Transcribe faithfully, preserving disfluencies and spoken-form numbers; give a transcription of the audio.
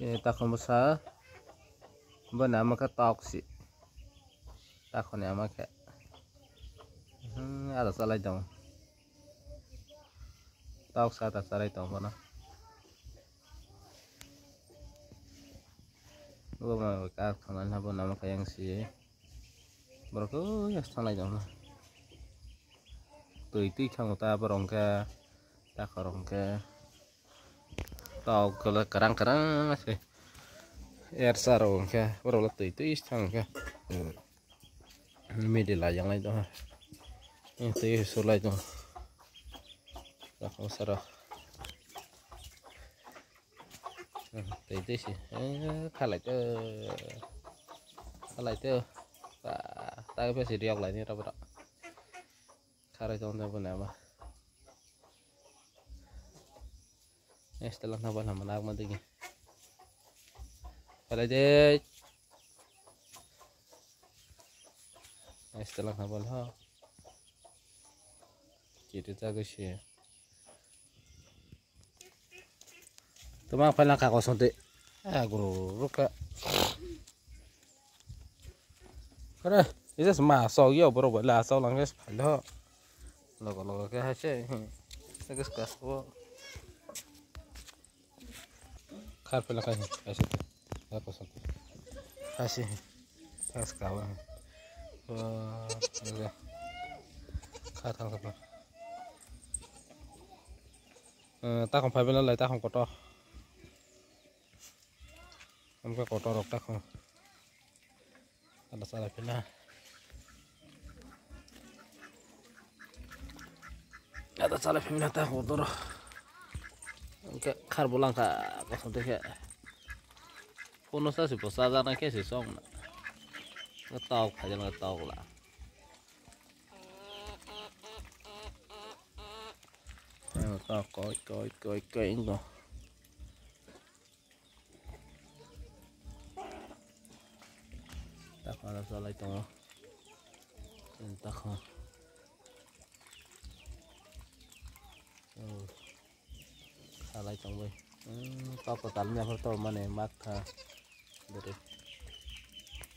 E, takhon bwsa. Bo nama khe tok si. Takhoni ama khe. Hmm, ada chalai tong. Tok sa ta chalai tong bono. Bo ma ka thangna na bo nama khe yang si. Borok ya thanglai tong. Twi twi thango ta borok khe. Takhorok khe. Tok khe karang karang se. Ersa rok khe borok twi twi thang khe. Midi laijaknai tong. Twi sulai tong. Takhor sara. Twi twi se. Khalai to. Khalai to. Ta ta phe si riok lai ni ra bra. Kharai tong tong bwna ba. Este lang na bwla mana ma digi. Kharai de. Este lang na bwla. Kiri ta gisi. Tuma phaila kha kosong twi. Agro rukha. Kare, ijas ma sok yo borok bai la sok lang jes phaila ho. Logo logo khe hai se. Ijas kas bo. Khar phaila khai hai se. Khar kosong twi. Hai se. Khas kawa. Wah, ini. Kha thang thang. Eh, takhong phaibai lai takhong kotor. Amkhe kotor rok takhong. Ada salah pina. Ada salah pina takhong kotor. Amkhe khar bolong kha kosong twi khe. Kono sa si bo sa jana khe si song na. Tok phai jana tok la. Ano ta koi koi koi koi ingo. Tak ada salai tongo. Ini tak ha. Oh. Salai tong bai. Hmm, tak ko tal mi apa to mane mak tha. Dari.